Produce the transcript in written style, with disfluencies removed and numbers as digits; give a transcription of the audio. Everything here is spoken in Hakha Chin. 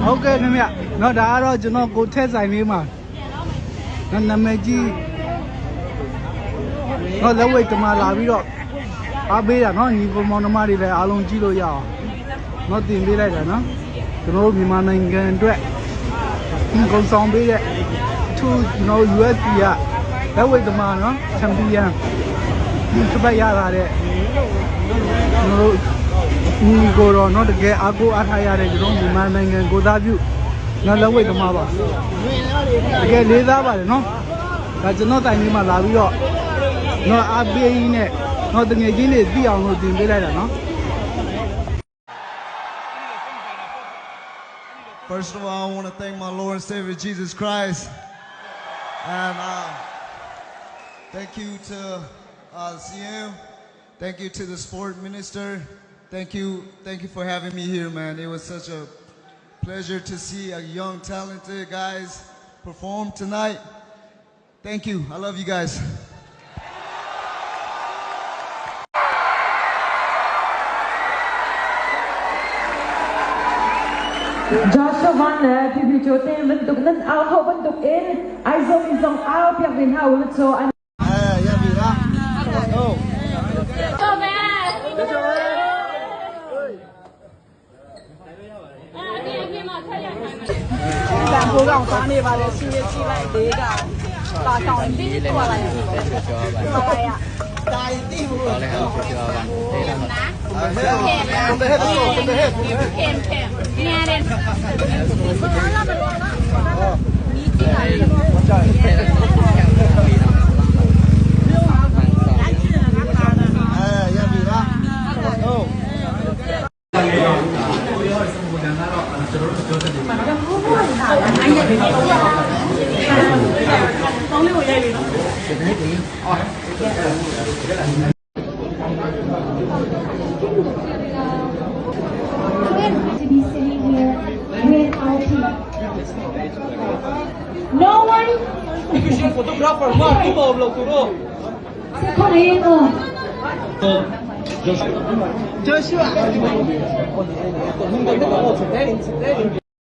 ဟုတ်ကဲ့ခင်ဗျနော်ဒါကတော့ကျွန်တော်ကိုထက်ဆိုင်လေးမှာနော်နာမည်ကြီးနော်လက်ဝိတ်တမလာပြီးတော့အားပေးတာနော်ညီပုံမောင်နှမတွေလည်းအားလုံးကြည့်လို့ရအောင်နော်တင်ပေးလိုက်တာနော်ကျွန်တော်တို့မြန်မာနိုင်ငံအတွက်ဂုံဆောင်ပေးတဲ့အထူးကျွန်တော်တို့ USB ကလက်ဝိတ်တမနော်ချန်ပီယံတစ်ပတ်ရလာတဲ့ကျွန်တော်တို့ ညီကိုတော့နော်တကယ်အားကိုးအားထားရတဲ့ကျွန်တော်မြန်မာနိုင်ငံကိုသားပြုနော်လက်ဝိတ်သမားပါတကယ်လေးစားပါတယ်နော်ဒါကျွန်တော်တိုင်လေးမှာလာပြီးတော့နော်အားပေးရင်းနဲ့နော်တငယ်ချင်းတွေသိအောင်လို့တင်ပေးလိုက်တာနော် First of all, I want to thank my Lord and Savior Jesus Christ. And thank you to CM. Thank you to the sport minister. Thank you, thank you for having me here, man. It was such a pleasure to see a young, talented guys perform tonight. Thank you. I love you guys. Joshua Van le Pipi Cho te bantuk nan au kho bantuk in Aizawl in zong au piak ve hna u law an အဲရပြီလားဟုတ် ကျော်ပဲအဲ့ဒီအပြင်မှာဆက်ရနိုင်မှာ တန်ဖိုးကောင်စားနေပါလေရှင်ရကြည့်လိုက်လေးကောင်ပါကောင်ပြီးသွားလိုက်သွားရ เข็มเข็มเนี่ยเด่น အဲရပြီလားဟုတ် to be sitting here with our team. No one. Photographer Mark Joshua.